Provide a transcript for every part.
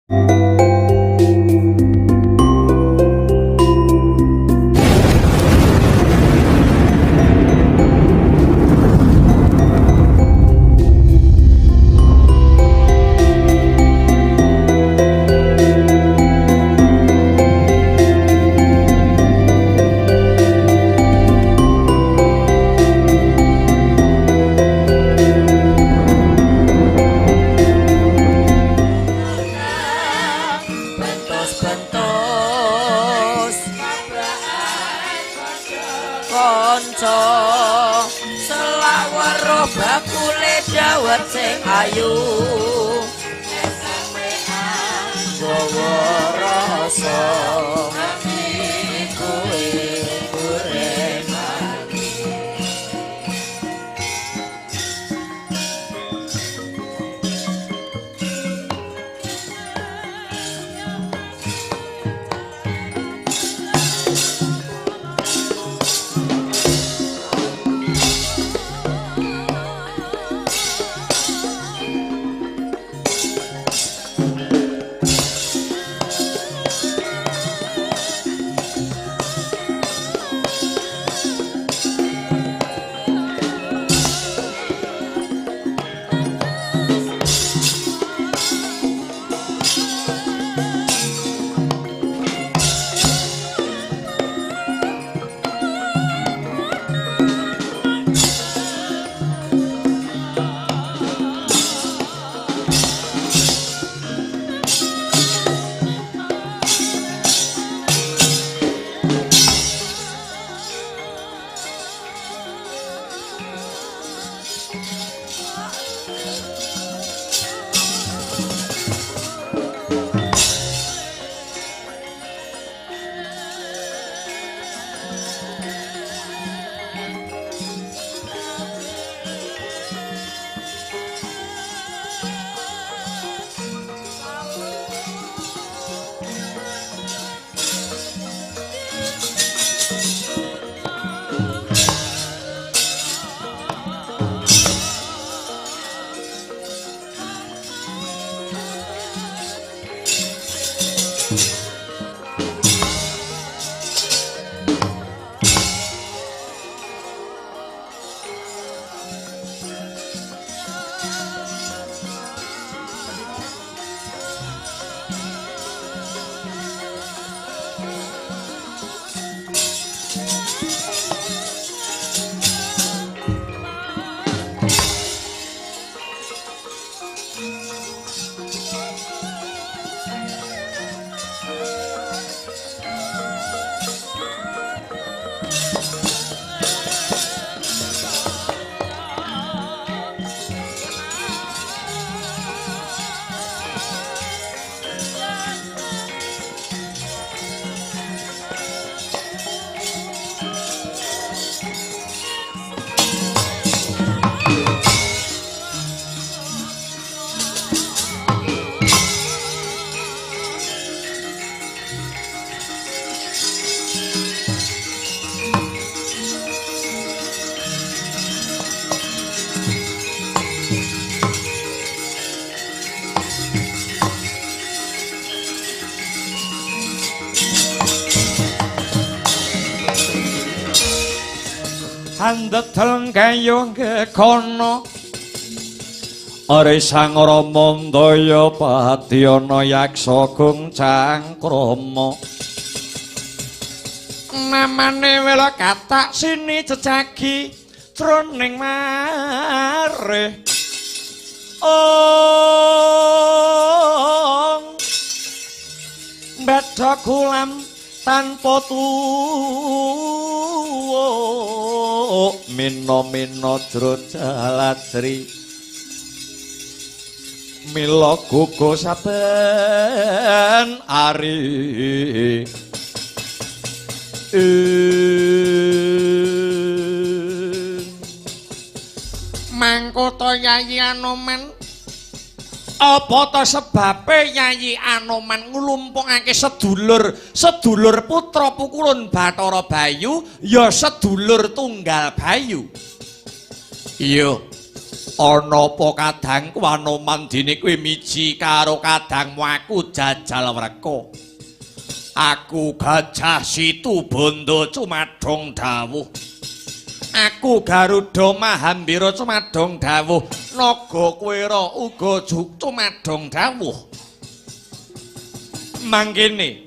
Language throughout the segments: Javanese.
Bentos-bentos kanca selawero bakule dawet sing ayu gawa rasa kowe gorengane. Andedel kayung gekono Ore Sang Rama Ndaya Padyana Yaksa Gungcang Krama. Namane wela katak sini jejagi jroning mare. Ong mbedha kulam tanpa tuwuk mino-mino jro jalajri mila gugo saben ari. Mangkota Yayi Anoman, apa ta sebabe Yayi Anoman nglumpukake sedulur sedulur putra pukulun Bathara Bayu ya sedulur tunggal Bayu? Iya. Ana apa kadangku Anoman dene kowe miji karo kadangmu aku jajal wreka. Aku Gajah Situbondo cumadhong dawuh. Aku Garuda Mahambira cumadhong dawuh. Naga Kuwera uga cumadhong dawuh. Mangkene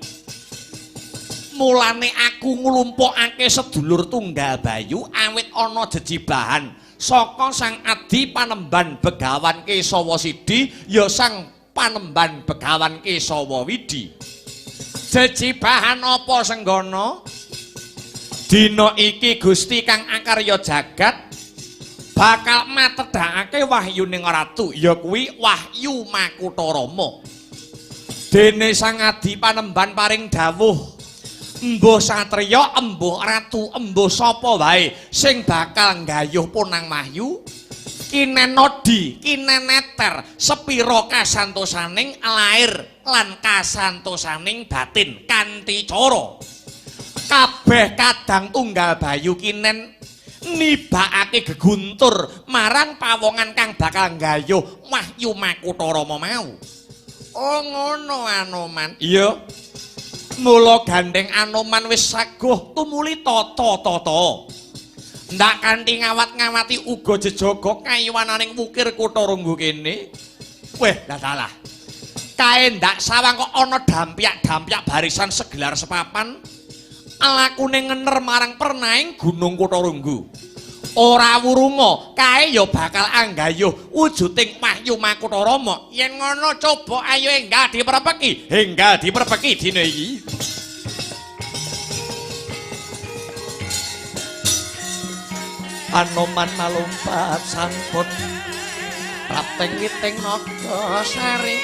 mulane aku nglumpukake sedulur tunggal bayu awit ana jejibahan saka Sang Adi Panemban Begawan Kesawa Sidi ya Sang Panemban Begawan Kesawa Widi. Jejibahan apa senggana? Dina iki Gusti kang akarya jagat bakal matedhakake wahyuning ratu, ya kuwi Wahyu Makutha Rama. Dene Sang Adi Panemban paring dawuh, embuh satriya, embuh ratu, embuh sapa wae sing bakal nggayuh punang wahyu, kinenodi, kineneter sepira kasantosaning lair lan kasantosaning batin kanthi cara kabeh kadang tunggal bayu kinen nibakake geguntur marang pawongan kang bakal nggayuh Wahyu Makutha Rama mau. Oh ngono Anoman. Iya. Mula gandeng Anoman wis saguh tumuli tata-tata. Ndak kanthi ngawat-ngawati uga jejaga kayuwananing wukir kutha Runggu kene. Weh, lah salah. Kae ndak sawang kok ana dampyak-dampyak barisan segelar sepapan. Lakune ngener marang pernaing Gunung Kutha Runggu. Ora wurunga, kae ya bakal anggayuh wujuding Wahyu Makutha Rama. Yen ngono coba ayo enggal diperpeki. Enggal diperpeki dina iki. Anoman malumpat sampun prapteng witing naga sari.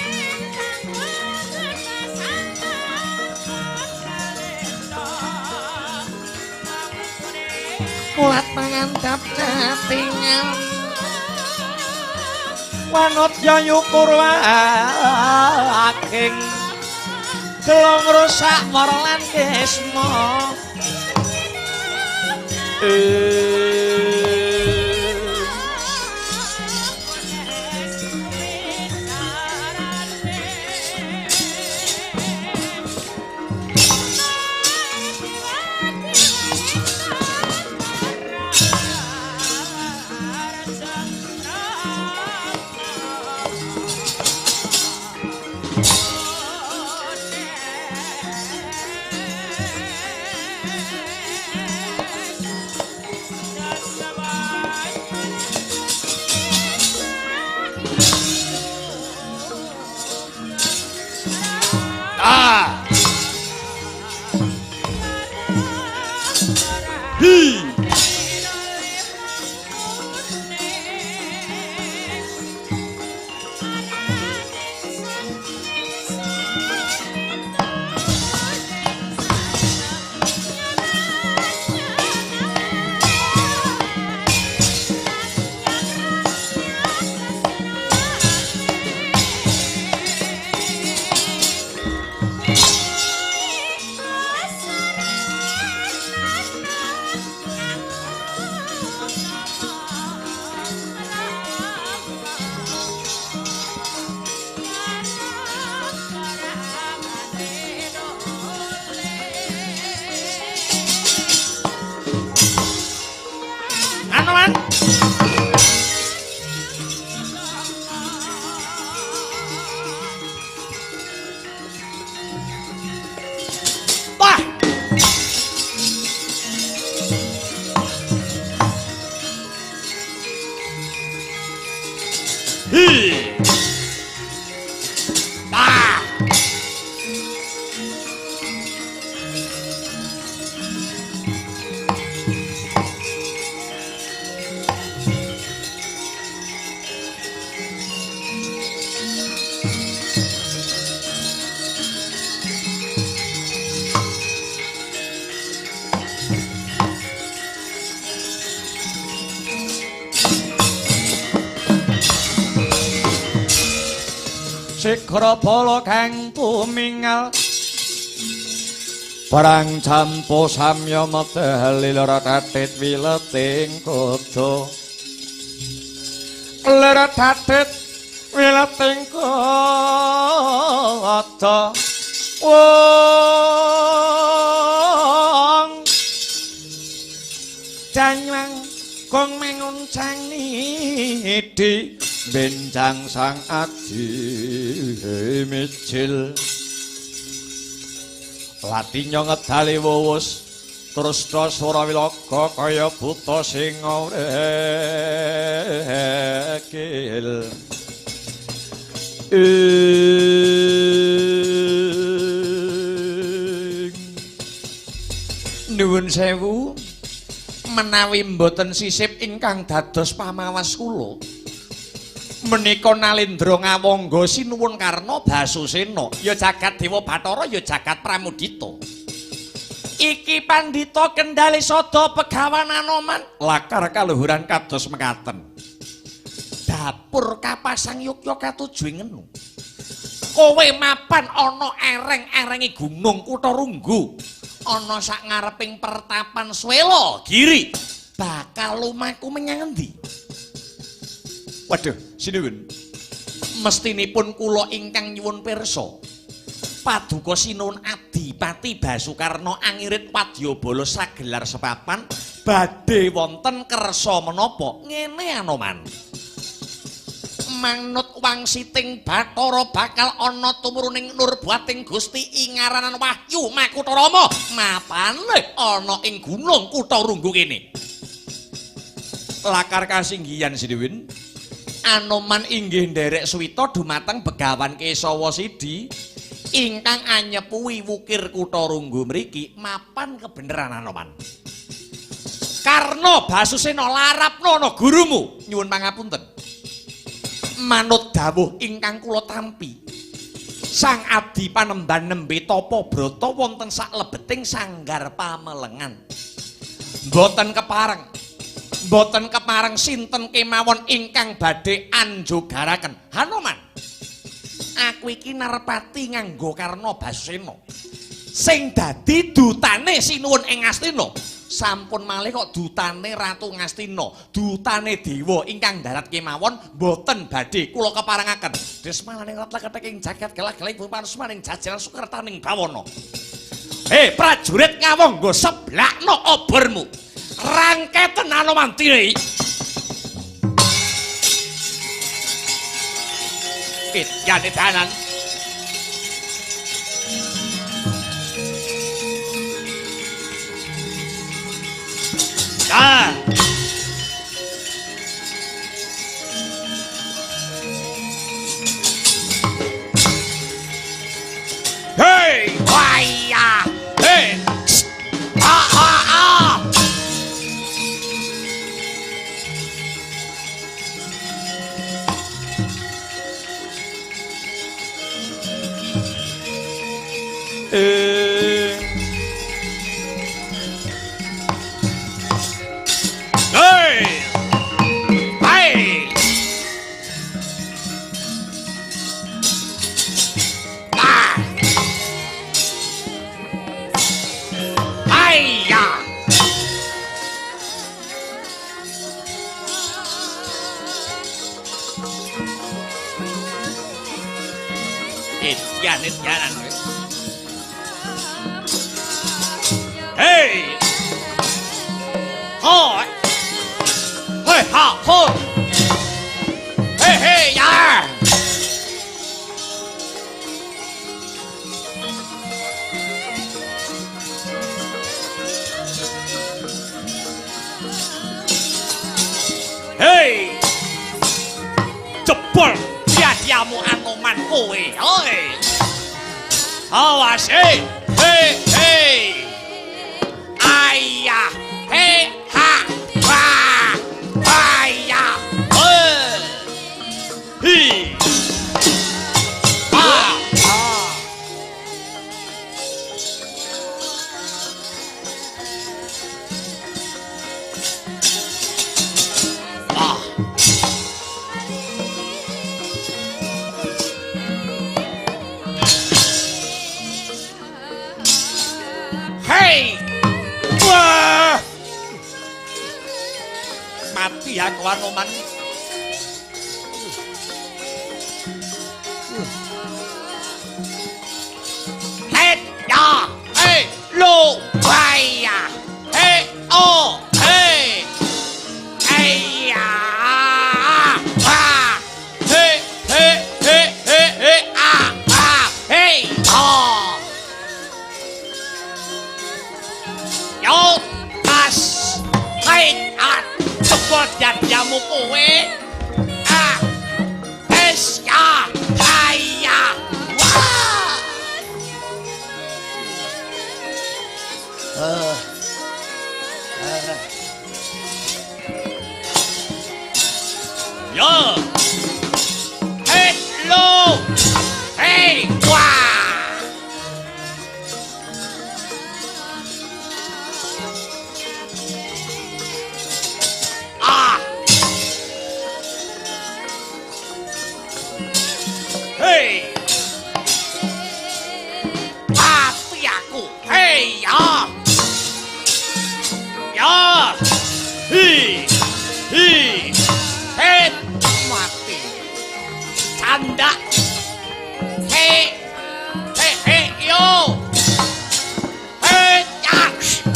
Kulat mangandhap katingal wanodya nyukur aking gelong rusak wara lan kisma. Sigra bala kang tumingal perang campo samya medal lilur tatit wileting kuda. Lir dadet wileting kada wong danyang gong mengun cang nidi benjang sang adi mijil latinya ngedali wuwus terus swara wilaga kaya buta sing ngrekil. Nuwun sewu menawi mboten sisip ingkang dados pamawas kula menika Nalendra ngawangga sinuwun Karna Basusena ya jagat Dewa Bathara ya jagat Pramudita. Iki pandhita kendhali sada Begawan Anoman lakar kaluhuran kados mekaten. Dapur kapasang yukya katuju ing ngenu. Kowe mapan ana ereng-erenge gunung Kutha Runggu, ana sak ngareping pertapan Swela Giri. Bakal lumaku menyang endi? Waduh, sinuwun. Mestinipun kula ingkang nyuwun pirsa. Paduka sinuwun Adipati Basukarna angirit wadyabala sagelar sepapan badhe wonten kersa menapa? Ngene Anoman. Manut wangsiting Bathara bakal ana tumuruning nurbating Gusti ing ngaranan Wahyu Makutha Rama mapane ana ing gunung Kutha Runggu kene. Lakar kasinggihan sinuwun. Anoman inggih nderek suwita dumateng Begawan Kesawa Sidi ingkang anyepuhi wukir Kutha Runggu mriki mapan kebeneran Anoman. Karna Basusena larapna ana gurumu nyuwun pangapunten. Manut dawuh ingkang kula tampi, Sang Adi Panemban nembe tapa brata wonten saklebeting sanggar pamelengan. Mboten kepareng. Mboten kepareng sinten kemawon ingkang badhe anjogaraken. Hanoman, aku iki narpati nganggo Karna Basusena sing dadi dutane sinuwun ing Ngastina. Sampun malih kok dutane Ratu Ngastina, dutane dewa ingkang darat kemawon mboten badhe kula keparengaken. Desmalaning retleketek ing jagat gelah-gelih panusmaning jajaran sukertaning bawana. Hei prajurit Ngawangga, seblakno obormu. Rangketen Anoman tire. Edyane dalan. Ah. Hey, waya. Hey. Ah ah ah. Hey! Hey! Ah! Hai-ya! Etyan, etyanan. Hey! Ho! Hey ha ho! Hey hey ya! Hey! Jebol dia-diamu Anoman kowe. Hoi! Awas hey! Hey hey! Ayah! Hey ha! Wah! Ayah! Hi! Ah! Ah! Ah! Hey! Wah! Mati aku Anoman. ketemu kowe. Ah. Es ya. Aya. Wah. Yo. Hello. Hey, wah. Ah. Hey. Mati aku. Hey, ya. Ya. Hi. Hi. Hey, mati. Canda. Hey. Hey, hey, yo. Hey, ya.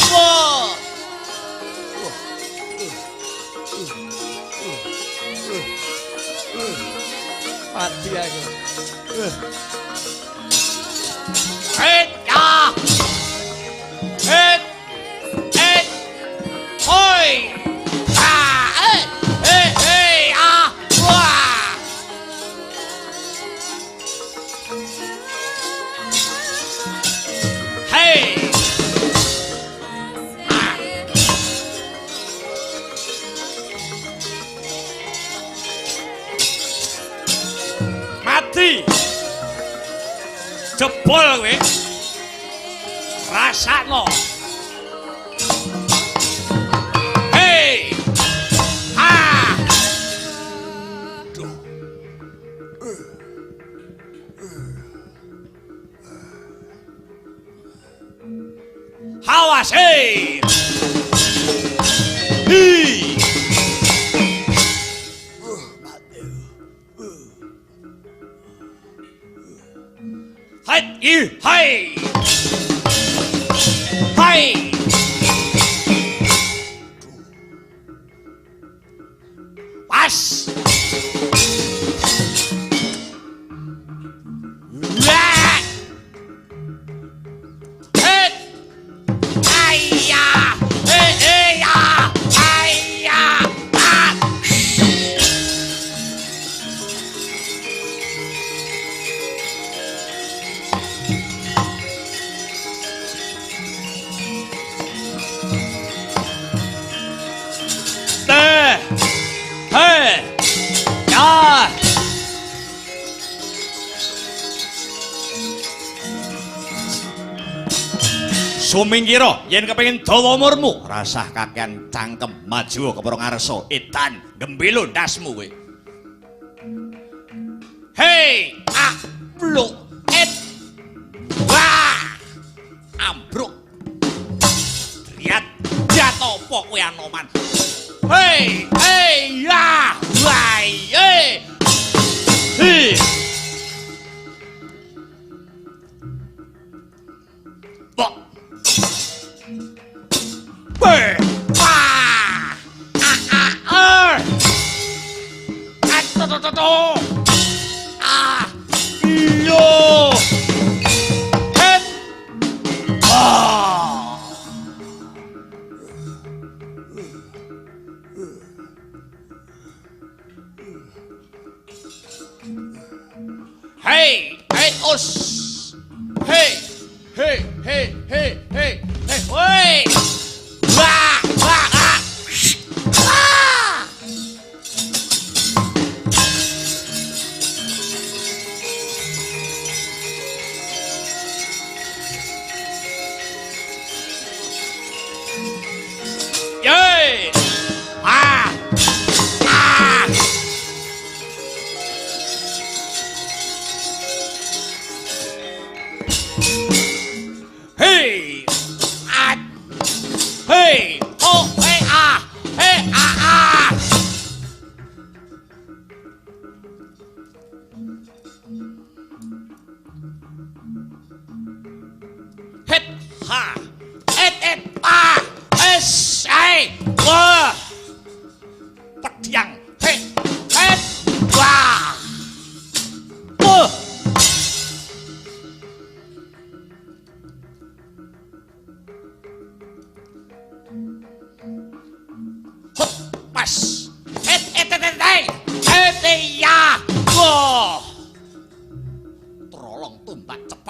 Wo. Mati aku. Hey, ya. Hey. Hey. Hoi. Ah, eh. Hey, hey, ah. Wah. Hey. Ah. Mati. Jebol kowe. Rasakno. Hey. Ha. Duh. Hawas, hey. Hi. Hai, i, hai. Hai. Pas. Wah. Het. Ayah. Eh, eh, ya. Ayah. Ah. Teh. Hei. Ya. Sumingkira yen kepengin dawa umurmu, rasah kakean cangkem maju kepara ngarsa edan gembilo ndasmu kowe. Hei, ah, bluk, et. Wah. Ambruk. Driat, jat apa kowe Anoman? Hei, hei, ya, wah, hei. Hi. Bok. Be. Wah. Ah, ah, er. Ah, to, to, to, to. Ah. Yo. Het. Ah.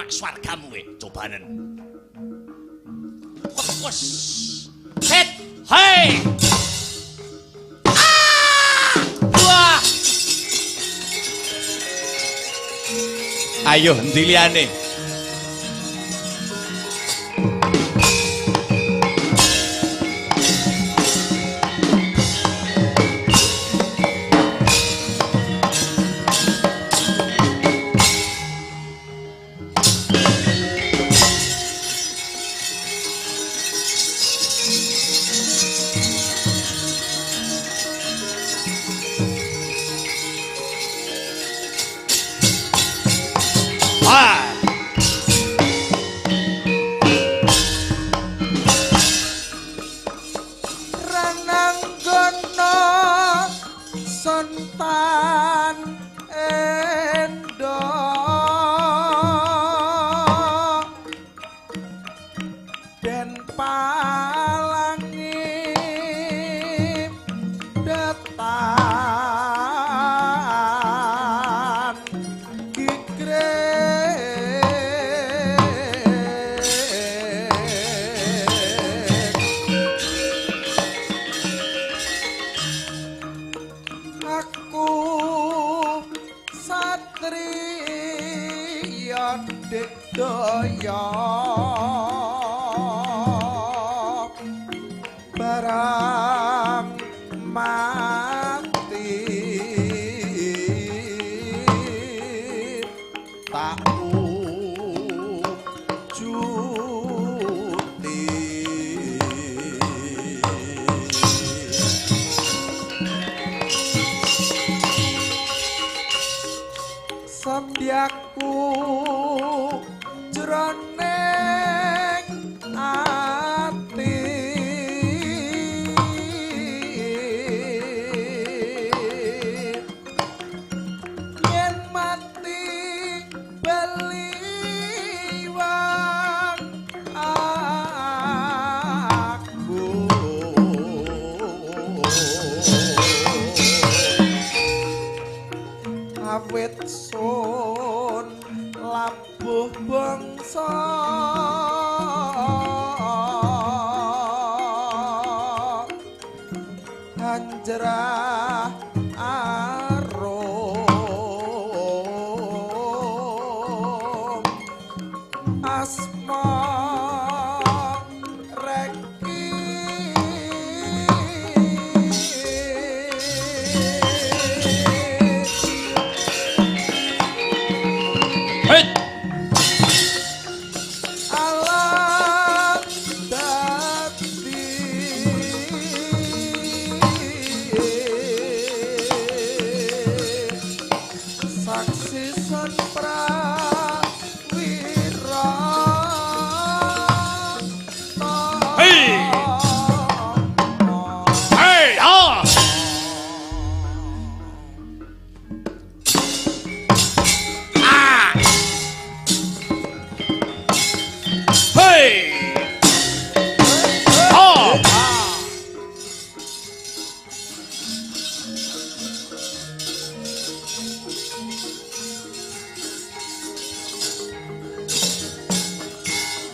marang swargamu kowe. Cobanen. Wes. Het. Hei. Ah! Wah. Ayo endi liyane?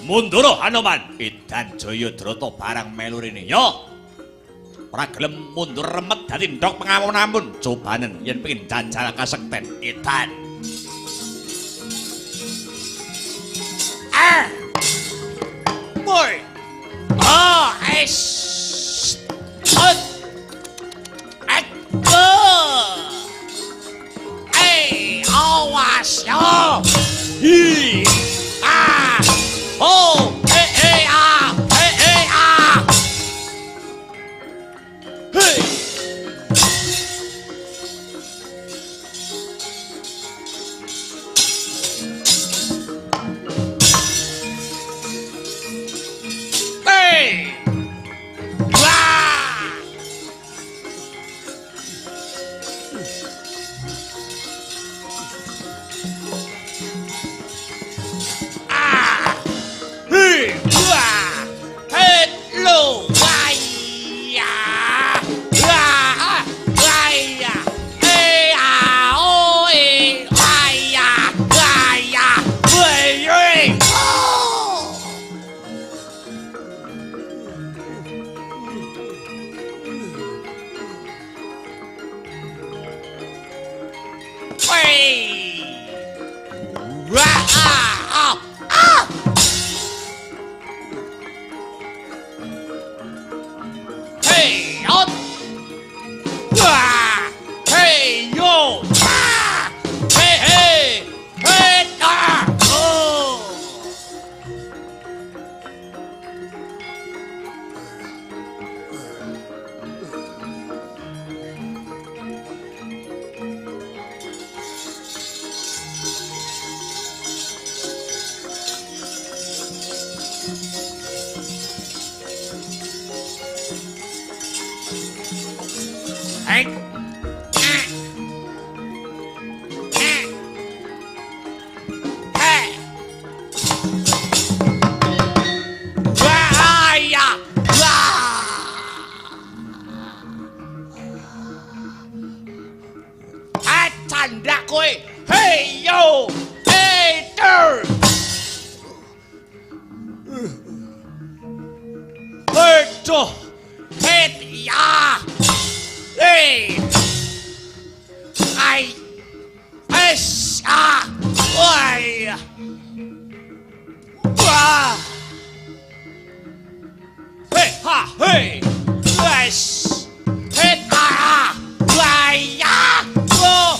Mundur Hanoman. Edan Jayadrata barang melu rene. Yo. Ora gelem mundur remet dadi ndhok pengamun-amun. Cobanen yen pengin jajal kasekten. Edan. Ah. Boy. Ah, es. Ut. Et. Eh, awas yo. Hi. Ah. Oh, eh, eh, ah, eh, eh, ah. Hei. Duh. Het ya. Hei. Ai. Es ah. Wai. Wah. Hei ha hei. Wes. Het ah. Wai ya. Oh.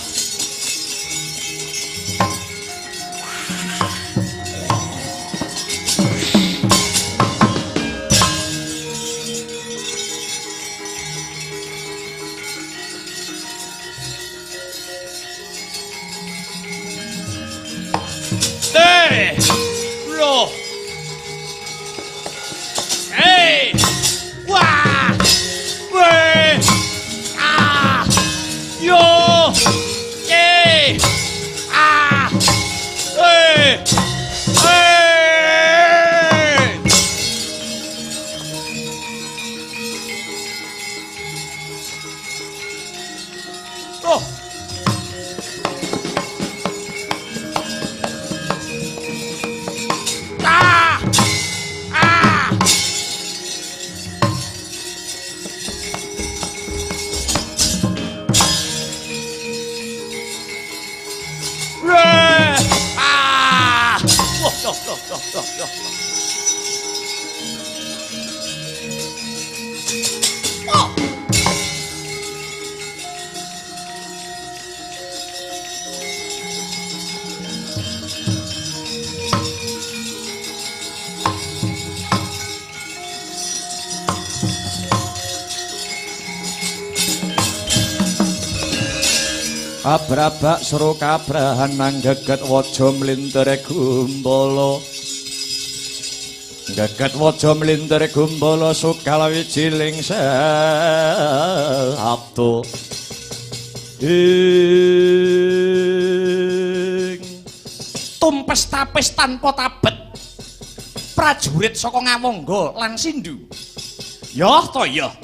Loh. Hey. Wah. Weh. Ah. Yo. Eh. Ah. Eh. Eh. Oh. Oh. Abrabak seru kabrahan nang geget waja mlintir gumbala. Geget waja mlintir gumbala sukal wijiling sabtu. Ing tumpes tapis tanpa tabet. Prajurit saka Ngawangga lan Sindhu. Yah to yah.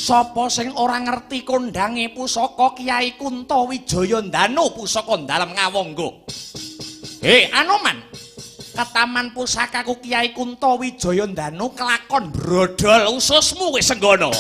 Sapa sing ora ngerti kondange pusaka Kyai Kunta Wijaya Ndanu pusaka dalem Ngawangga. He Anoman, ketaman pusakaku Kyai Kunta Wijaya Ndanu kelakon brodol ususmu wis senggono.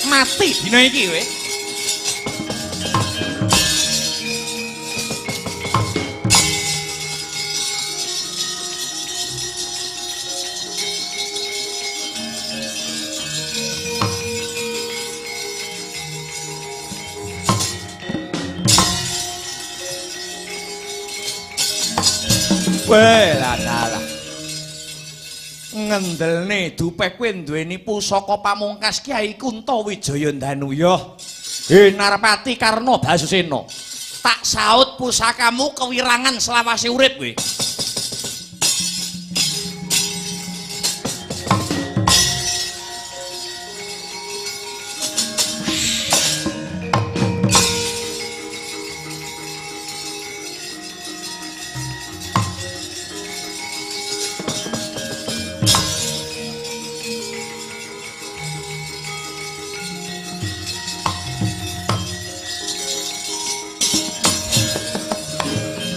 Mati dina iki kowe. Weh, lah lah. Ngendelne dupe kowe duweni pusaka pamungkas Kyai Kunta Wijaya Ndanu ya. He Narpati Karna Basusena. Tak saut pusakamu kewirangan selawase urip kowe.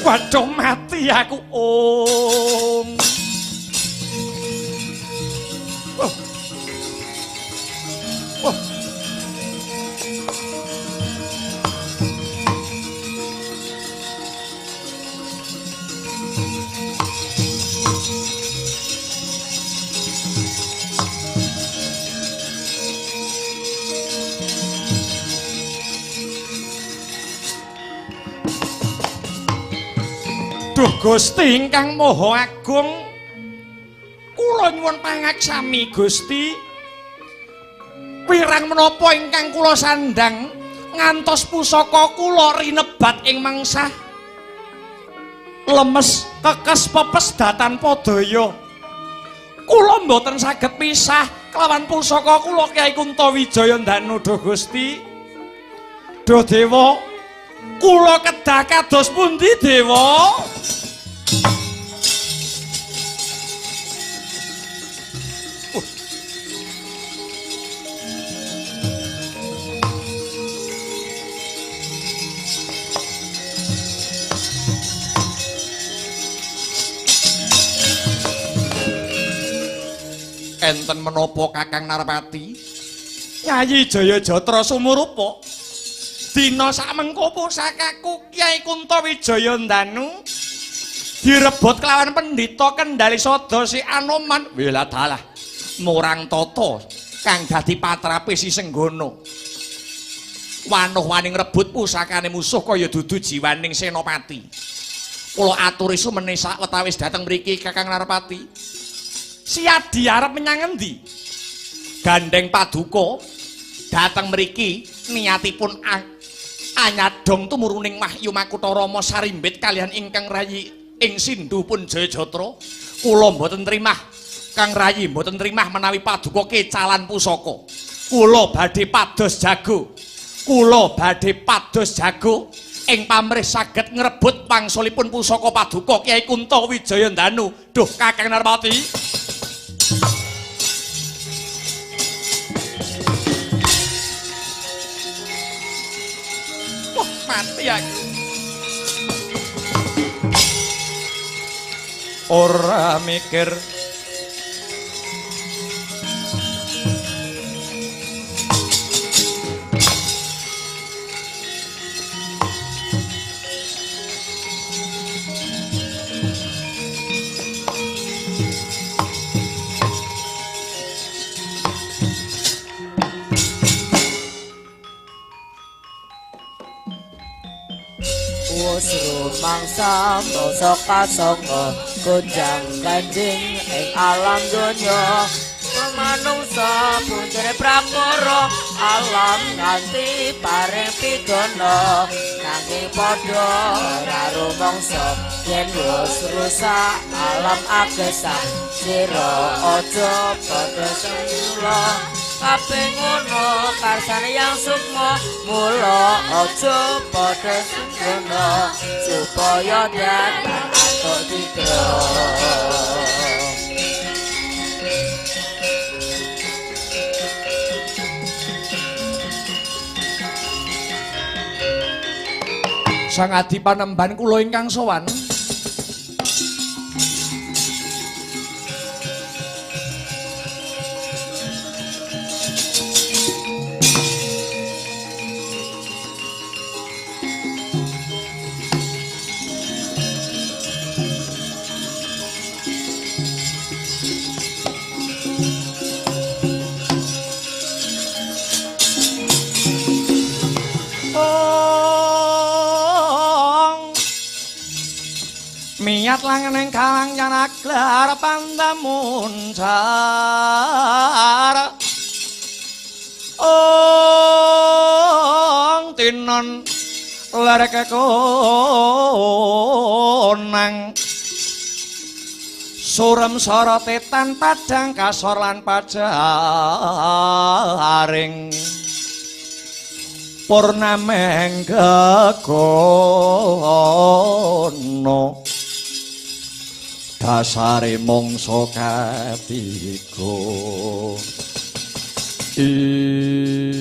Waduh mati aku om. Oh. Oh. Duh Gusti ingkang Maha Agung, kula nyuwun pangaksami Gusti. Wirang menapa ingkang kula sandhang ngantos pusaka kula rinebat ing mengsah. Lemes kekes pepes datan padaya. Kula mboten saged pisah kelawan pusaka kula Kyai Kunta Wijaya Ndanu. Duh Gusti. Duh Dewa, kula kedah kados pundi Dewa? Enten menapa Kakang Narpati? Yayi Jaya Jatra sumurupa. Dina sakmengko pusakaku Kyai Kunta Wijaya Ndanu direbut kelawan pendhita Kendali Sada si Anoman. Weladalah murang tata kang dadi patrape si Senggana. Wanuh wani ngrebut pusakane musuh kaya dudu jiwaning senopati. Kula aturi sumene sawetawis dhateng mriki Kakang Narpati. Siadi arep menyang endi? Gandeng paduka dhateng mriki niatipun anyadong tumuruning Wahyu Makutha Rama sarimbit kalihan ingkang rayi ing Sindhu pun Jayajatra. Kula mboten trimah, Kang Rayi mboten trimah menawi paduka kecalan pusaka. Kula badhe pados jago. Kula badhe pados jago ing pamrih saged ngrebut wangsulipun pusaka paduka Kyai Kunta Wijaya Ndanu. Duh Kakang Narpati. Wah, mati aku. Ora mikir. Rumangsa masa kasanga gonjang ganjing ing alam donya manungsa punjere prakara alam nganti paring pidana nanging padha ora rumangsa yen wis rusak alam agesang sira aja padha sengula kabeh ngono karsane yang sukma mula aja padha sungguh supaya datang atok ditra. Sang Adi Panembahan kula ingkang sowan. Miyat langeneng kalang janaklar pandamun car ong tinon lerek konang surem sorote tan padang kasor lan pajaring purnameng gegono dasare mangsa katiga ing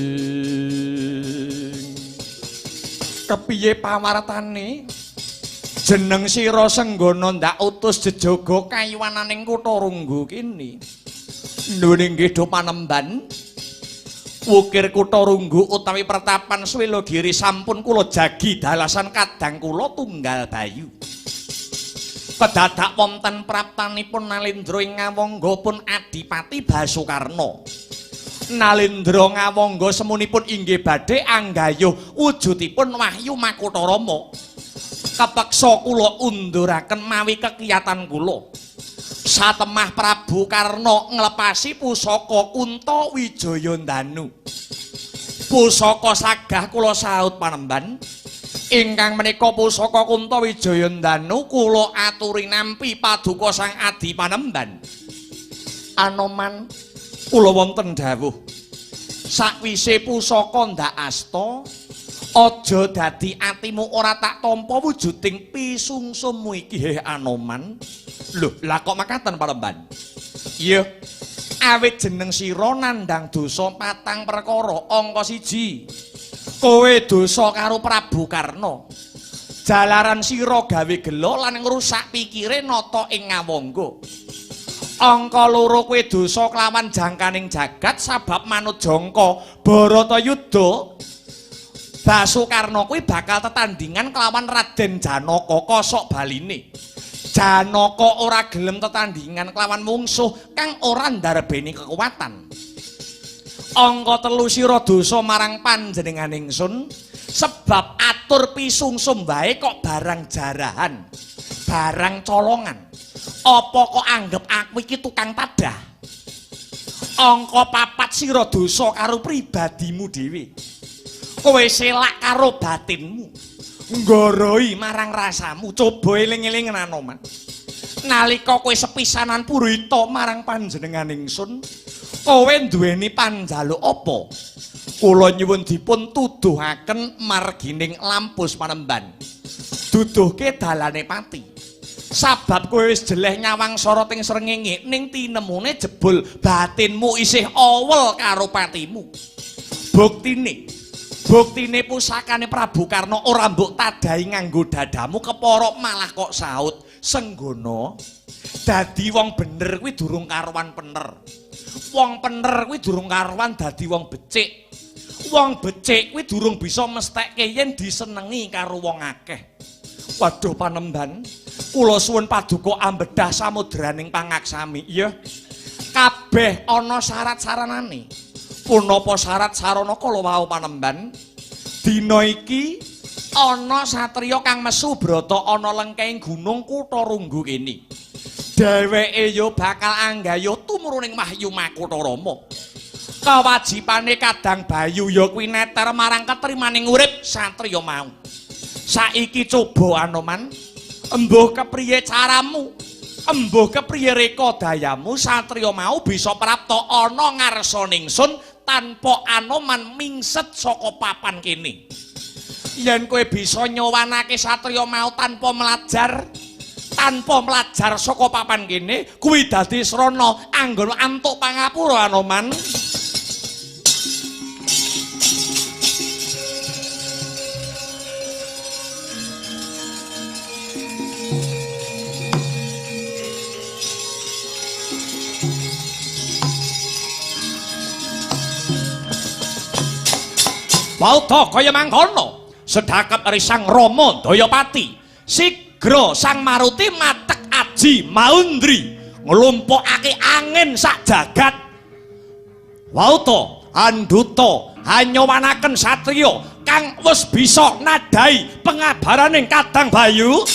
kepiye pawartane jeneng sira Senggana ndak utus jejaga kayuwananing kutha Runggu kini. Nduwe nggih do panemban wukir kutha Runggu utawi pertapan Swelogiri sampun kula jagi dalasan kadang kula tunggal bayu. Kedadak wonten praptanipun Nalendra ing Ngawangga pun Adipati Basukarna. Nalendra Ngawangga semunipun inggih badhe anggayuh wujudipun Wahyu Makutha Rama. Kepeksa kula unduraken mawi kekiyatan kula. Satemah Prabu Karna nglepasi pusaka Kunta Wijaya Ndanu. Pusaka sagah kula saut panemban. Ingkang menika pusaka Kuntawijaya Ndanu kula aturi nampi paduka Sang Adi Panemban. Anoman, kula wonten dawuh. Sakwise pusaka ndak asta, aja dadi atimu ora tak tampa wujuding pisungsummu iki heh Anoman. Lho, lah kok makaten Panemban? Iya. Awit jeneng sira nandhang dosa patang perkara, angka 1. Kowe dosa karo Prabu Karna. Jalaran sira gawe gelo lan ngrusak pikire nata ing ngawangga. Angka 2 kowe dosa kelawan jangkaning jagat sabab manut jangka Baratayuda. Basukarna kuwi bakal tetandingan kelawan Raden Janaka kosok baline. Janaka ora gelem tetandingan kelawan mungsuh kang ora ndarbeni kekuatan. Angka 3 sira dosa marang panjenengan ingsun sebab atur pisungsum wae kok barang jarahan, barang colongan. Apa kok anggep aku iki tukang tadah? Angka 4 sira dosa karo pribadimu dhewe. Kowe selak karo batinmu, nggoroi marang rasamu. Coba eling-eling Anoman. Nalika kowe sepisanan purita marang panjenengan ingsun, kowe duweni panjaluk apa? Kula nyuwun dipun tuduhaken margining Lampus Panemban. Duduhke dalane pati. Sabab kowe wis jeleh nyawang soroting srengenge ning tinemune jebul batinmu isih awel karo patimu. Buktine pusakane Prabu Karna ora mbok tadahi nganggo dadamu kepara malah kok saut. Senggono dadi wong bener kuwi durung karuan pener. Wong pener kuwi durung karuan dadi wong becik. Wong becik kuwi durung bisa mestheke yen disenengi karo wong akeh. Waduh Panemban, kula suwun paduka ambedah samudraning pangaksami. Iya. Kabeh ana syarat-saranane. Punapa syarat sarana kala wau Panemban? Dina iki ana satriya kang mesu brata ana lengkeng gunung Kutha Runggu kene. Dheweke ya bakal anggayuh tumruning Wahyu Makutha Rama. Kewajibane Kadang Bayu ya kuwi neter marang ketrimaning urip satriya mau. Saiki coba Anoman, embuh kepriye caramu, embuh kepriye reka dayamu satriya mau bisa prapta ana ngarsa ningsun tanpa Anoman mingset saka papan kene. Yen kowe bisa nyowanake satriya mau tanpa melajar, saka papan kene, kuwi dadi srana anggon antuk pangapura Anoman. Wauta kaya mangkono, sedhakep ri Sang Rama Dayapati. Sigra Sang Maruti matek aji maundri nglumpukake angin sak jagat. Wauta anduta hanyowanaken satriya kang wis bisa nadai pengabaraning Kadang Bayu.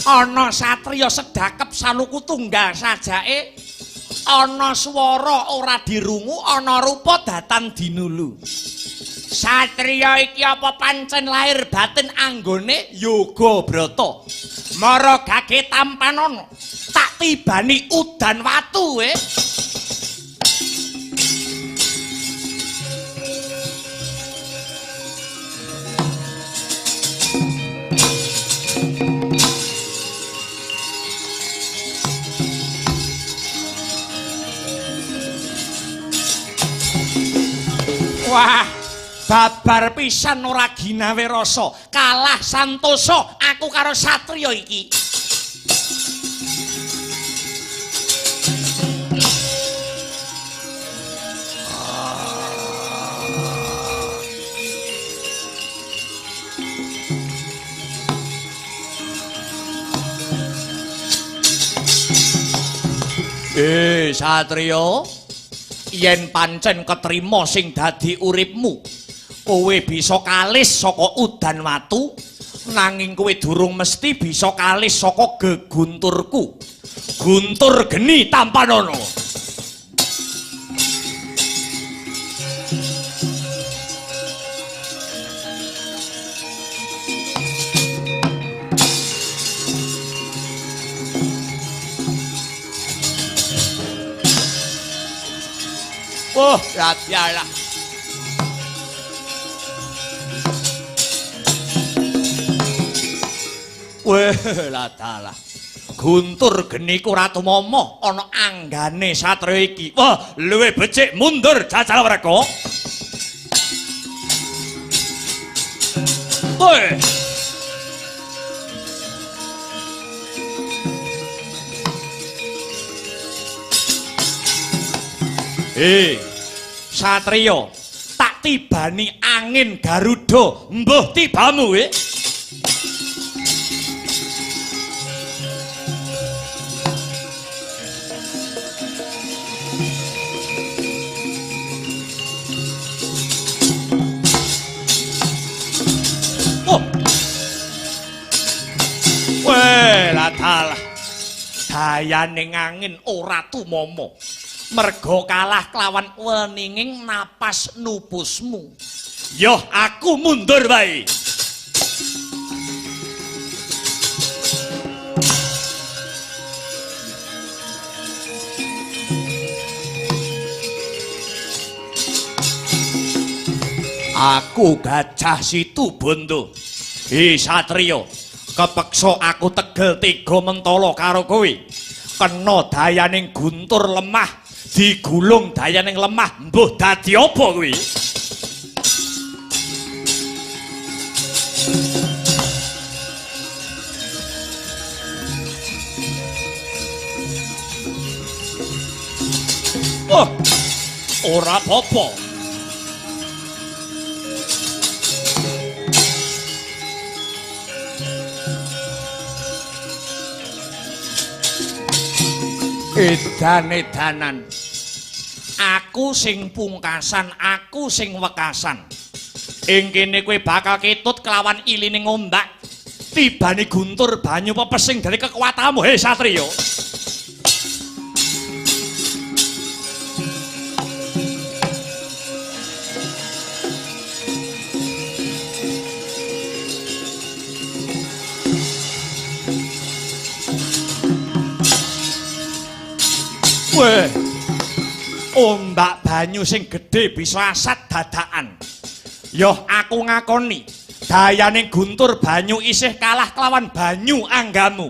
Ana satriya sedhakep saluku tunggal sajake, ana swara ora dirungu, ana rupa datan dinulu. Satriya iki apa pancen lahir batin anggone yoga brata? Mara gage tampanana, tak tibani udan watu. Wah, babar pisan ora ginawe rasa, kalah santosa aku karo satriya iki. Satriya, yen pancen ketrima sing dadi uripmu, kowe bisa kalis saka udan watu, nanging kowe durung mesti bisa kalis saka gegunturku. Guntur geni tampanono. Oh, ya lah. Weh, ladalah. Guntur geni ku ora tumama ana anggane satriya iki. Wah, luwih becik mundur jajal werka. Weh. Satriya, tak tibani angin Garuda, mbuh tibamu we. Oh. Weh, ladalah. Dayane angin ora tumama. Merga kalah kelawan weninging napas nupusmu. Yoh, aku mundur wae. Aku Gajah Situbondo. Hi satriya, kepeksa aku tegel tega mentala karo kowe. Kena dayaning guntur lemah, digulung dayaning lemah, mbuh dadi apa kuwi? Oh, ora apa-apa. Edan-edanan. Aku sing pungkasan, aku sing wekasan. Ing kene kowe bakal ketut kelawan ilining ombak. Tibane guntur banyu pepesing dari kekuatanmu, he satriya. Weh, ombak banyu sing gedhe bisa asat dadakan. Yoh, aku ngakoni, dayane guntur banyu isih kalah kelawan banyu anggamu.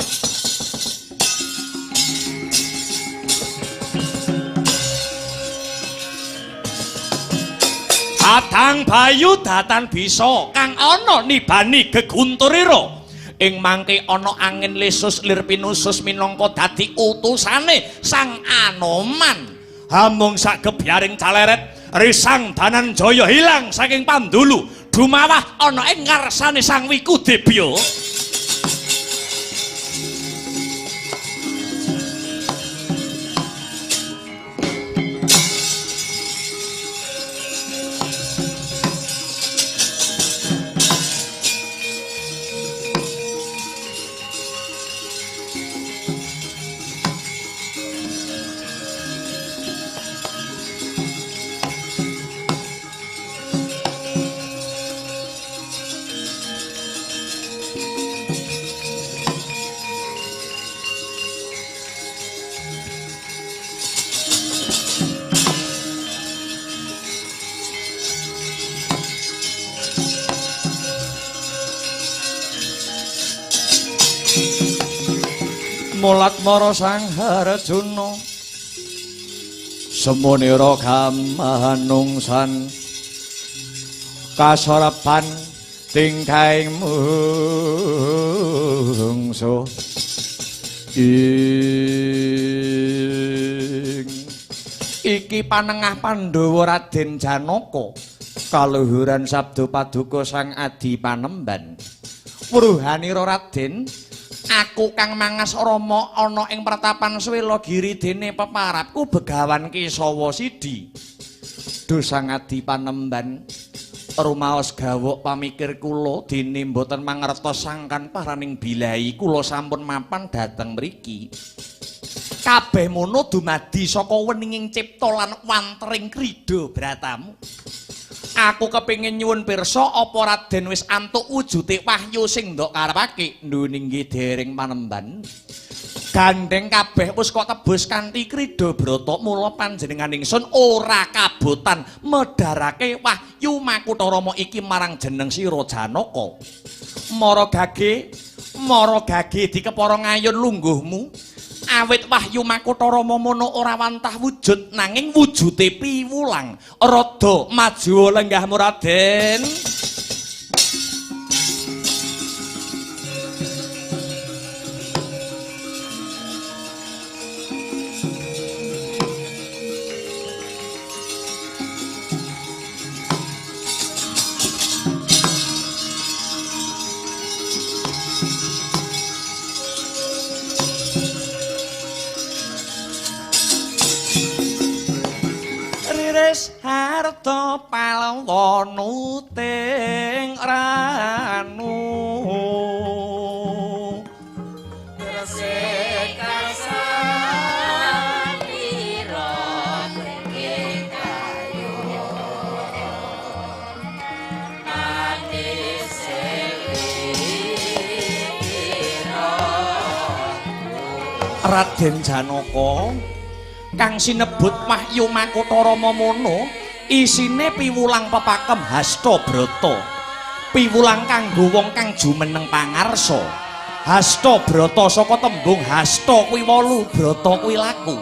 Adang bayu datan bisa kang ana nibani gegunturira. Ing mangke ana angin lesus lir pinusus minangka dadi utusane Sang Anoman. Hamung sak gebyaring caleret risang Dananjaya hilang saking pandulu dumawah ana ing ngarsane Sang Wikudebya. Mulat mara Sang Harjuna semunira gamanungsan kasorepan tingkahing mungsuh ing iki panengah Pandhawa Raden Janaka kaluhuran sabda paduka Sang Adi Panemban. Wuruhanira Raden, Aku kang mangas Rama ana ing pertapan Swelagiri dene peparapku Begawan Kesawa Sidi. Duh Sang Adi Panemban, rumaos gawok pamikir kula dene mboten mangertos sangkan paraning bilahi kula sampun mapan dhateng mriki. Kabeh mono dumadi saka weninging cipta lan wantering krida bratamu. Aku kepengin nyuwun pirsa apa Raden wis antuk wujute wahyu sing ndok karepake. Ndhu nggih dereng panemban. Gandeng kabeh wis kok tebus kanthi krida brata, mula panjenengan ingsun ora kabotan medharake wahyu Makutha Rama iki marang jeneng sira Janaka. Mara gage dikepara ngayun lungguhmu. Awit wahyu Makutha Rama mono ora wantah wujud nanging wujute piwulang. Rada maju lenggahmu Raden. Harta palwa nuting ranu Gresik karsan pira ing kayu manis Raden Janaka kang sinebut wahyu Makutha Rama mono isine piwulang pepakem hasta brata. Piwulang kanggo wong kang jumeneng pangarsa. Hasta brata saka tembung hasta kuwi wolu, brata kuwi laku.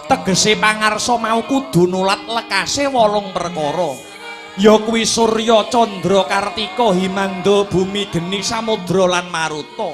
Tegese pangarsa mau kudu nulat lekase 8 perkara. Ya kuwi Surya, Candra, Kartika, Himanda, Bumi, Geni, Samudra lan Maruta.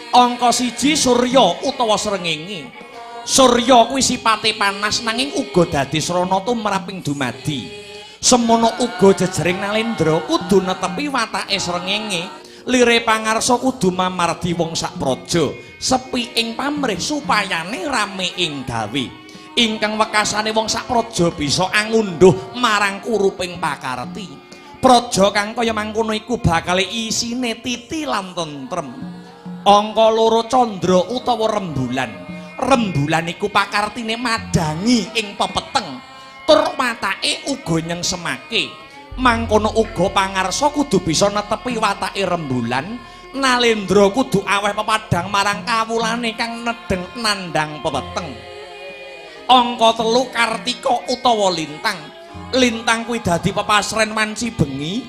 Angka 1 Surya utawa srengenge. Surya kuwi sipate panas nanging uga dadi srana tumraping dumadi. Semono uga jejering nalendra kudu netepi watake srengenge. Lire pangarsa kudu mamardi wong sak praja, sepi ing pamrih supayane rame ing gawe. Ingkang wekasane wong sak praja bisa angundhuh marang kuruping pakarti. Praja kang kaya mangkono iku bakal isine titi lan tentrem. Angka 2 candra utawa rembulan. Rembulan iku pakartine madhangi ing pepeteng tur watake uga nyengsemake. Mangkono uga pangarsa kudu bisa netepi watake rembulan. Nalendra kudu aweh pepadhang marang kawulane kang nedheng nandhang pepeteng. Angka 3 Kartika utawa lintang. Lintang kuwi dadi pepasren wanci bengi,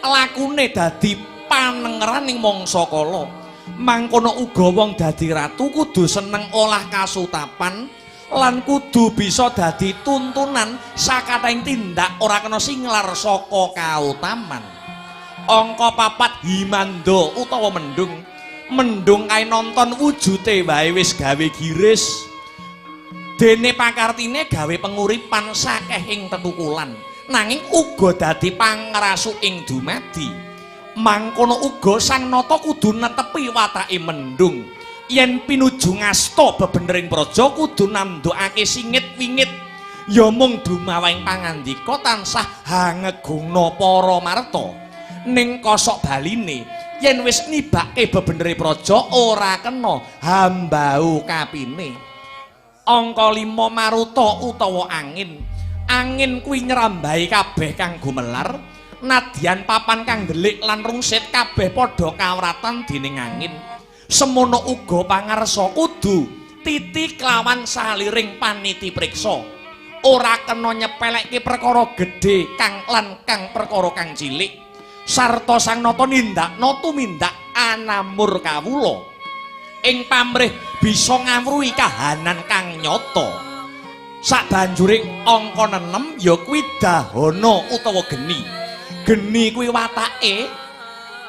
lakune dadi panengeraning mangsa kala. Mangkono uga wong dadi ratu kudu seneng olah kasutapan lan kudu bisa dadi tuntunan sakathahing tindak ora kena singlar saka kautaman. Angka 4 Himanda utawa mendung. Mendung kae nonton wujute wae wis gawe giris. Dene pakartine gawe penguripan sakeh ing tetukulan, nanging uga dadi pangrasuk ing dumadi. Mangkono uga sang nata kudu netepi watake mendung. Yen pinuju ngasta bebenering praja kudu nandukake singit wingit. Ya mung dumawahing pangandika tansah hangegungna para marta. Ning kosok baline yen wis nibake bebenere praja ora kena hambau kapine. Angka 5 Maruta utawa angin. Angin kuwi nyrambahi kabeh kang gumelar. Nadyan papan kang ndelik lan rungsit kabeh padha kawratan dening angin. Semono uga pangarsa kudu titi kelawan saliring paniti priksa. Ora kena nyepelekke perkara gedhe kang lan kang perkara kang cilik. Sarta sang nata nindakna tumindak anamur kawula. Ing pamrih bisa ngawruhi kahanan kang nyata. Sabanjuring angka 6 ya kuwi dahana utawa geni. Geni kuwi watake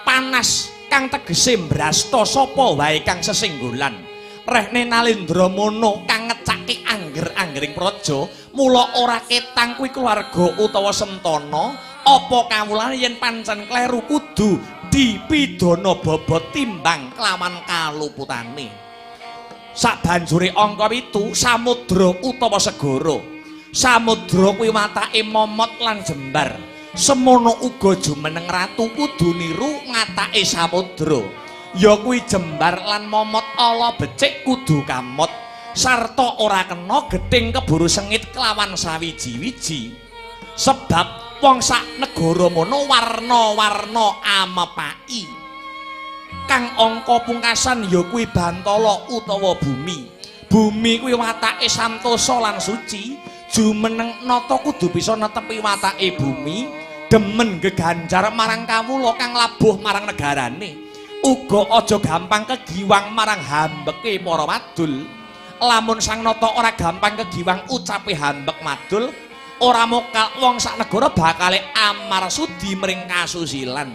panas kang tegese mbrasta sapa wae kang sesenggolan. Rehne Nalendra mono kang ngecake angger-anggering praja, mula ora ketang kuwi keluarga utawa sentana, apa kawulane yen pancen kleru kudu Dipidana bobot timbang kelawan kaluputane. Sabanjure angka 7 samudra utawa segara. Samudra kuwi watake momot lan jembar. Semono uga jumeneng ratu kudu niru ngatake samudra. Ya kuwi jembar lan momot ala becik kudu kamot. Sarta ora kena gething keburu sengit kelawan sawiji-wiji. Sebab wong sak negara mono warna-warna amepaki. Kang angka pungkasan ya kuwi bantala utawa bumi. Bumi kuwi watake santosa lan suci. Jumeneng nata kudu bisa netepi watake bumi, demen geganjar marang kawula kang labuh marang negarane. Uga aja gampang kegiwang marang hambeke para wadul. Lamun sang nata ora gampang kegiwang ucape hambek wadul, ora mokal wong sak negara bakale amar sudi mring kasusilan.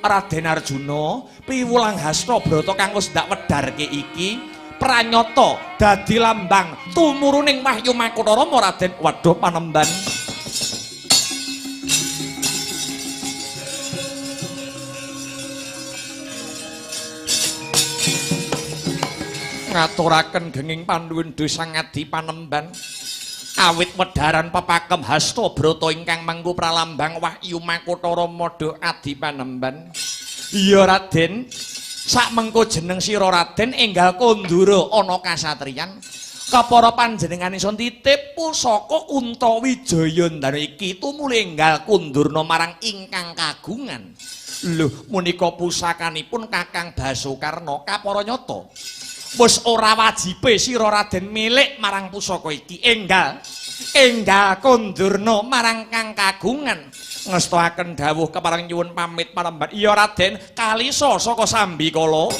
Raden Arjuna, piwulang hasta brata kang wis ndak wedharke iki pranyata dadi lambang tumuruning wahyu Makutha Rama Raden. Waduh panemban. Ngaturaken genging panuwun sang adi panemban. Awit wedharan pepakem hasta brata ingkang mangku pralambang wahyu Makutha Rama adi panemban. Iya Raden, sak mengko jeneng sira Raden enggal kondura ana kasatriyan. Kepara panjenengan iso titip pusaka Kuntawijaya ndanu iki tumuli enggal kundurna marang ingkang kagungan. Lho menika pusakanipun Kakang Basukarna kapara nyata. Wis ora wajibe sira Raden milik marang pusaka iki, enggal enggal kondurna marang kang kagungan. Ngestoaken dawuh kepareng nyuwun pamit panemban. Iya Raden, kalisa saka sambikala.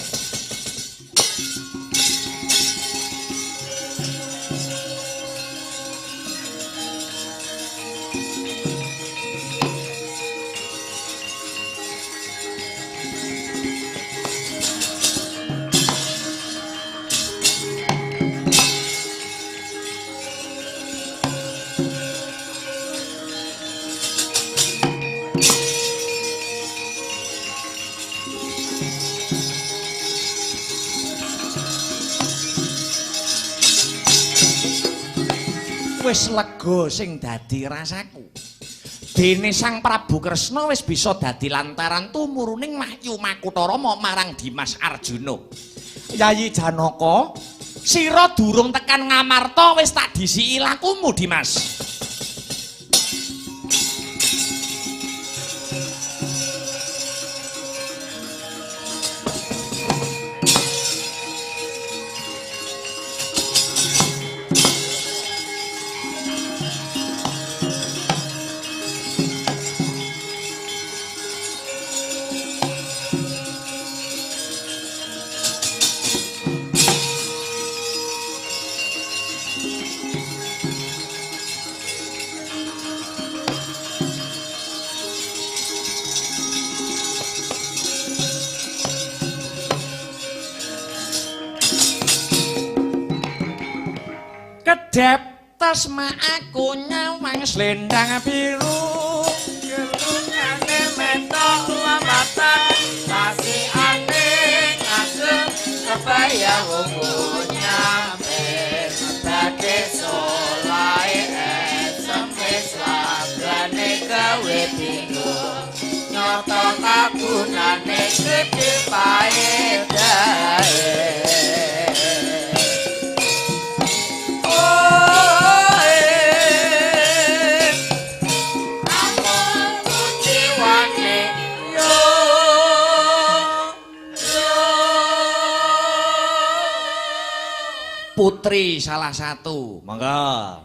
Wis lega sing dadi rasaku. Dene Sang Prabu Kresna wis bisa dadi lantaran tumuruning wahyu Makutha Rama marang Dimas Arjuna. Yayi Janaka, sira durung tekan Ngamarta wis tak disiki lakumu Dimas. Kedep tasma aku nyawang slendang biru, gelungane metok lamatan sasiane ngasem kebaya wungu nyamen badhe solahe esem wis lagane gawe bingung nyoto kagunane gedhe paedahe. Putri salah satu, monggo.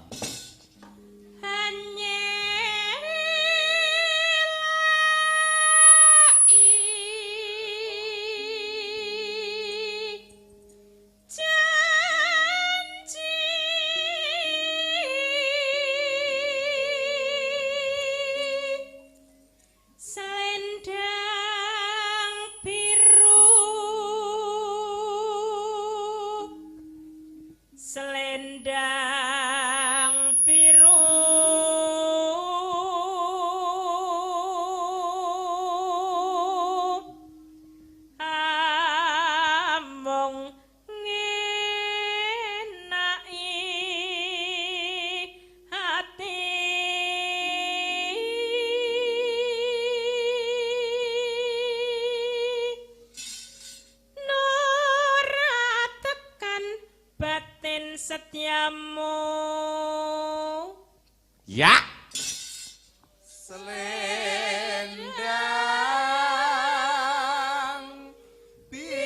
Selendang setiamu. Ya. Selendang biru.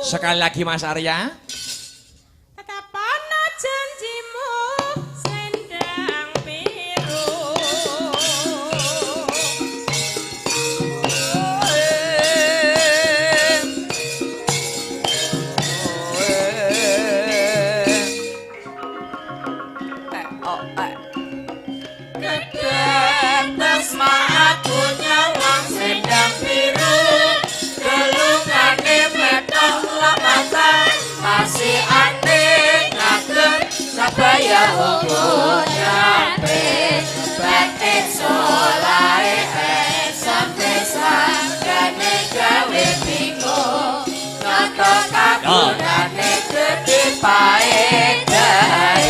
Sekali lagi Mas Arya. Tetap ana janjimu selendang biru. Kedetes aku nyawang selendang biru, gelungane metok lamatan, pasiane ngagem sabaya uga nyape, batin solahe sampe sandane gawe bingung, nata kagunane gedhe paedahe.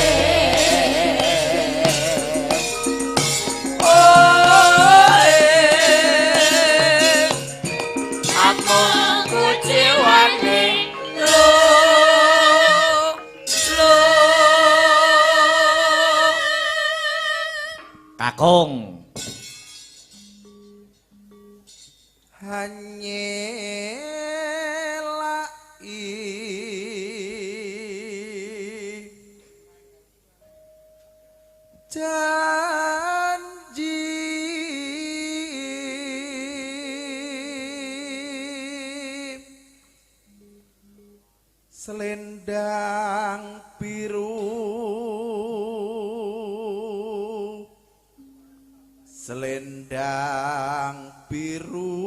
Kakung hanyelai janji selendang biru, selendang biru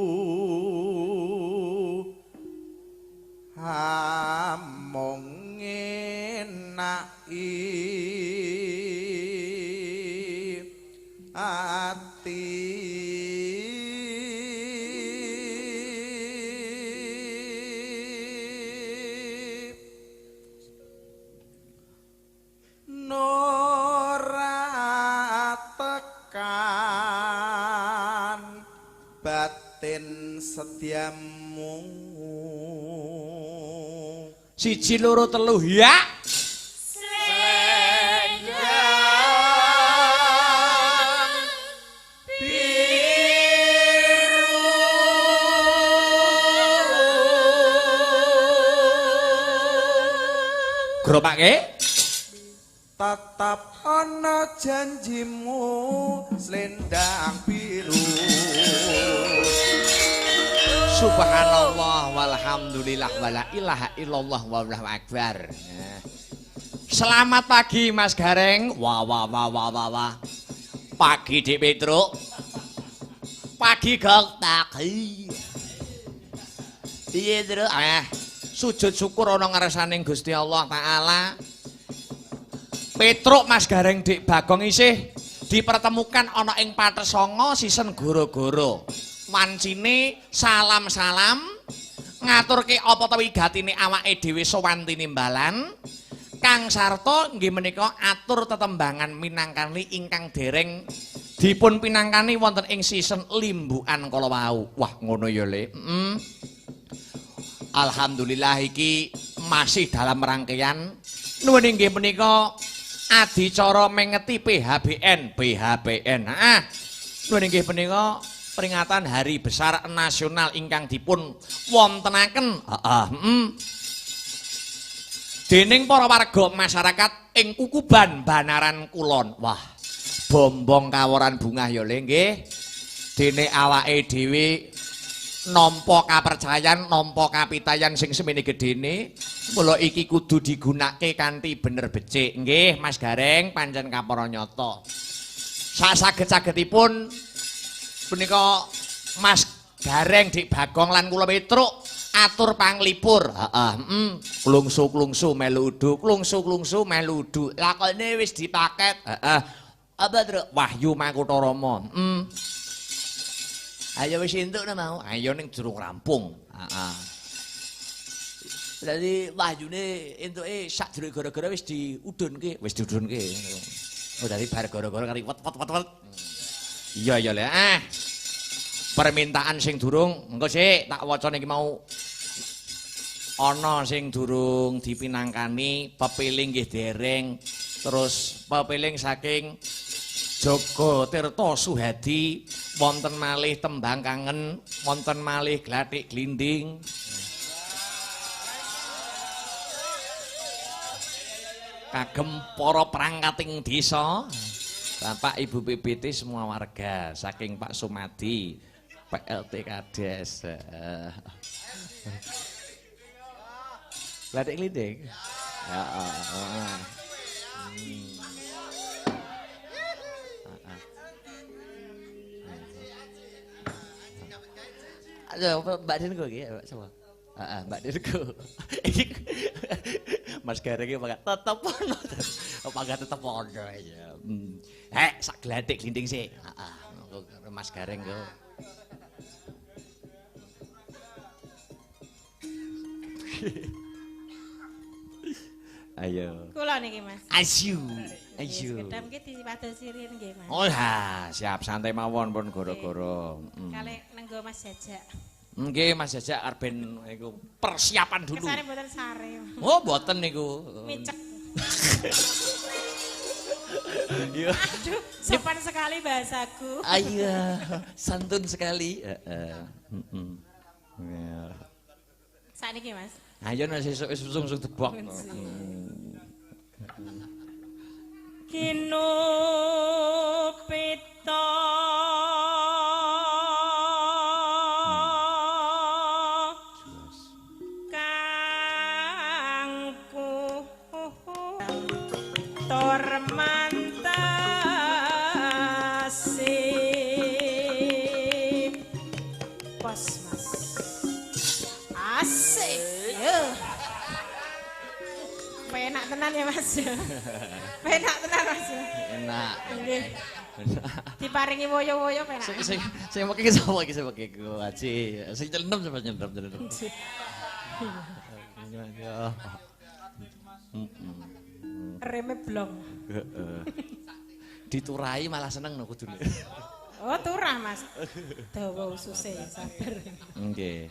among ngenaki ati. Nora tekan batin setiamu. 1 2 3 ya. Selendang biru. Gerobake tetap ana janjimu selendang biru. Subhanallah walhamdulillah wala ilaha illallah wallahu akbar. Selamat pagi Mas Gareng. Wah wah wah wah wah wah. Pagi Dik Petruk. Pagi Gong. Pagi. Piye Truk? Sujud syukur ana ngarsaning Gusti Allah Taala. Petruk Mas Gareng Dik Bagong isih dipertemukan ana ing Patesongo sisen goro-goro. Wancine salam-salam ngaturke apa ta wigatine awake dhewe sowan tinimbalan. Kang sarta nggih menika atur tetembangan minangkani ingkang dereng dipun pinangkani wonten ing sisen limbukan kala wau. Wah ngono ya Le. Alhamdulillah iki masih dalam rangkaian nuwun inggih menika adicara mengeti PHBN PHBN. Heeh. Nuwun inggih menika peringatan Hari Besar Nasional ingkang dipun wontenaken. Heeh. Dening para warga masyarakat ing Kukuban Banaran Kulon. Wah, bombong kaworan bungah ya Le nggih. Dene awake dhewe nampa kapercayan, nampa kapitayan sing semene gedene, mula iki kudu digunakake kanthi bener becik. Nggih, Mas Gareng pancen kapara nyata. Sak-saged-sagedipun punika Mas Gareng Dik Bagong lan kula Petruk atur panglipur. Heeh, klungsu-klungsu melu udu, klungsu-klungsu melu udu. Lakone wis dipaket. Heeh. Apa, Truk? Wahyu Makutharama. Ayo wis entuk na mau. Ayo ning durung rampung. Heeh. Berarti wahyune entuke sadurunge gara-gara wis diudhunke, wis diudhunke. Oh, dadi bar gara-gara kari wet wet wet wet. Iya iya Le. Ah. Permintaan sing durung, engko sik tak waca niki mau. Ana sing durung dipinangkani, pepiling nggih dereng. Terus pepiling saking Joko Tirta Suhadi, wonten malih tembang kangen, wonten malih glathik glinding. Kagem para perangkating desa, Bapak Ibu PBT semua warga saking Pak Sumadi, PLT Kades. Glathik glinding. Heeh. Ayo Mbak Denko iki, Mbak sapa? Heeh, Mbak Denko. Iki Mas Gareng iki mangga tetep ono. Mangga tetep ono ya. Hek sak glathik glinding sik. Heeh, Mas Gareng kok. Ayo. Kula niki Mas. Ayu. Ayu. Sekedap nggih dipadosi riyin nggih Mas. Oh ha, siap santai mawon pun goro-goro. Kalih nenggo Mas Jajak. Nggih Mas Jajak arep ben iku persiapan dulu. Kesane mboten sare. Oh mboten niku. Micek. Iya. Aduh, sopan sekali bahasaku. Iya, santun sekali. Heeh. Heeh. Ya. Sakniki Mas. Ayo nek sesuk wis langsung debok. Kino pita kangku tor mantasi pos Mas. Asik. Penak tenan ya Mas. Penak tenan Mas. Enak. Nggih. Diparingi woyo-woyo penak. Sing sing meki sapa iki sing meki ku Haji. Sing nyelem sapa nyelem nyelem. Ya. Reme blong. Heeh. Diturai malah seneng no kudune. Oh, turah Mas. Dawa ususe sabar. Nggih.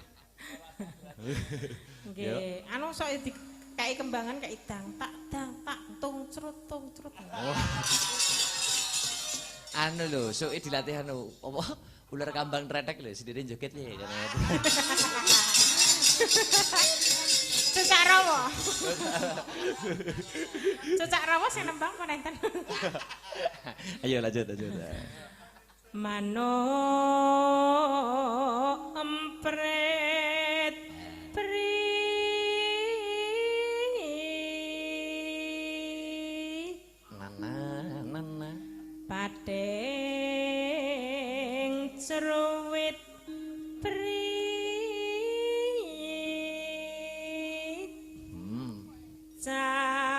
Nggih, anu sok di kayak kembangan kayak dang tak tung crut tung crut. Oh. Anu lho, soke dilatih anu apa ular kambang tretek lho, sendiri joget piye Cucak rawa. Cucak rawa sing nembang apa nenten? Ayo lanjut lanjut. Manuk empret pri nana pating ceruwit pri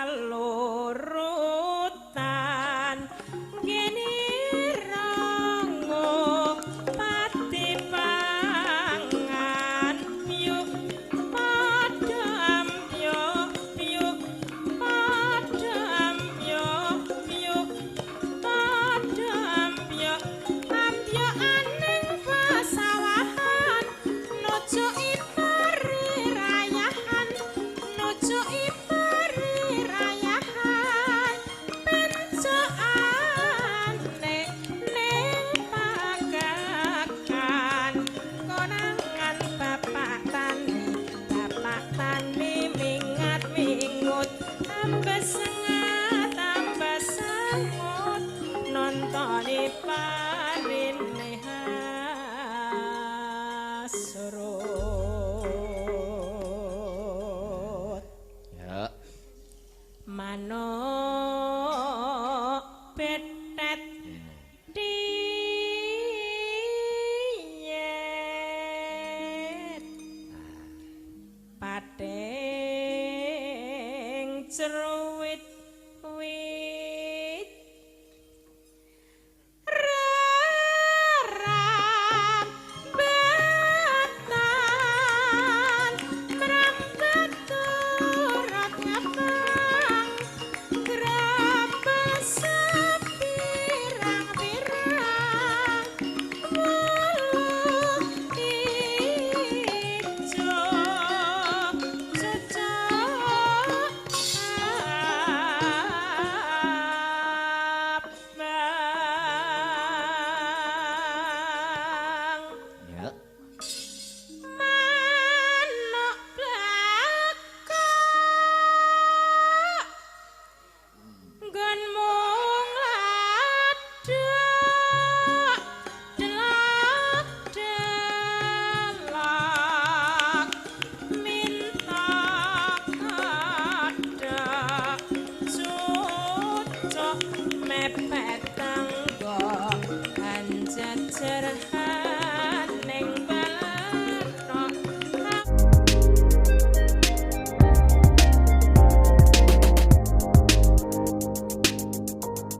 calurutan gini rango pati pangan piuk padam piuk piuk padam piuk piuk padam piuk ambyok aning pasawahan nuju ipari rayahan nuju ipari rayahan pencokane ning pagakan konangan bapak tani mingat mingut ambesengat ambesengut nontoni parine hasrut. Ya. Manuk betet diet pating ceruwit wit